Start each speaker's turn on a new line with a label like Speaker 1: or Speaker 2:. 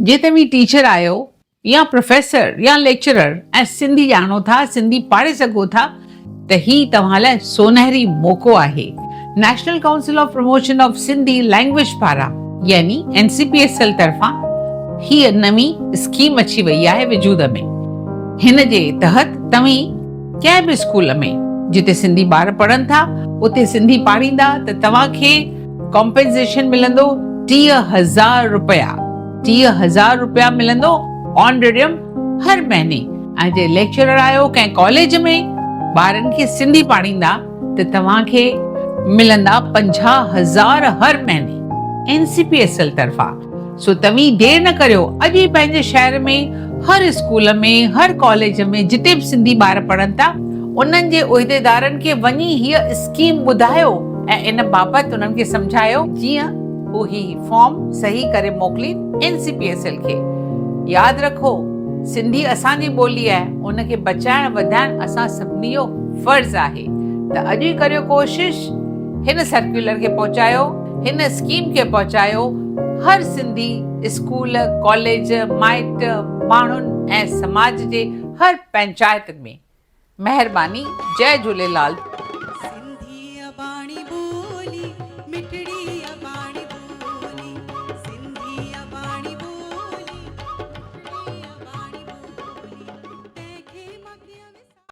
Speaker 1: جي توهين ٽيچر آهيو يا پروفيسر يا ليڪچرر ۽ سنڌي ڄاڻو ٿا، سنڌي پاڙهي سگهو ٿا ته هي توهان لاء سونهري موقعو آهي. National council of promotion of Sindhi language پاران يعني N C P S L طرفان هيء نوين اسڪيم اچي وئي آهي وجود ۾. هن جي تحت توهين ڪنهن به اسڪول ۾ جتي سنڌي ٻار پڙهن ٿا اتي سنڌي پاڙهيندا ته توهان کي ڪمپنسيشن ملندو 30,000 رپيا. 30,000 رپيا ملندو آنريريم هر مهيني ۽ جي ليڪچرر آهيو ڪنهن ڪاليج ۾ ٻارن کي سنڌي پاڙهيندا ته توهان کي ملندا 50,000 هر مهيني N C P S L طرفان سو توهين دير نه ڪريو اڄ ئي پنهنجي شهر ۾ هر اسڪول ۾ هر ڪاليج ۾ جتي به سنڌي ٻار پڙهن ٿا انهن جي عهديدارن کي وڃي هيء اسڪيم ٻڌايو ۽ ان بابت انهن کي سمجهايو جيئن هو هي فارم صحيح ڪري موڪلين N C P S L کي. ياد رکو سنڌي اسان جي ٻولي آهي ان کي بچائڻ وڌائڻ اسان سڀني جو فرض آهي ته اڄ ئي ڪريو ڪوشش هن سرڪيولر کي پهچايو هن اسڪيم کي پهچايو هر سنڌي اسڪول ڪاليج مائٽ ماڻهن ۽ سماج جي هر پنچائت ۾ مهرباني جئي جهوليلال.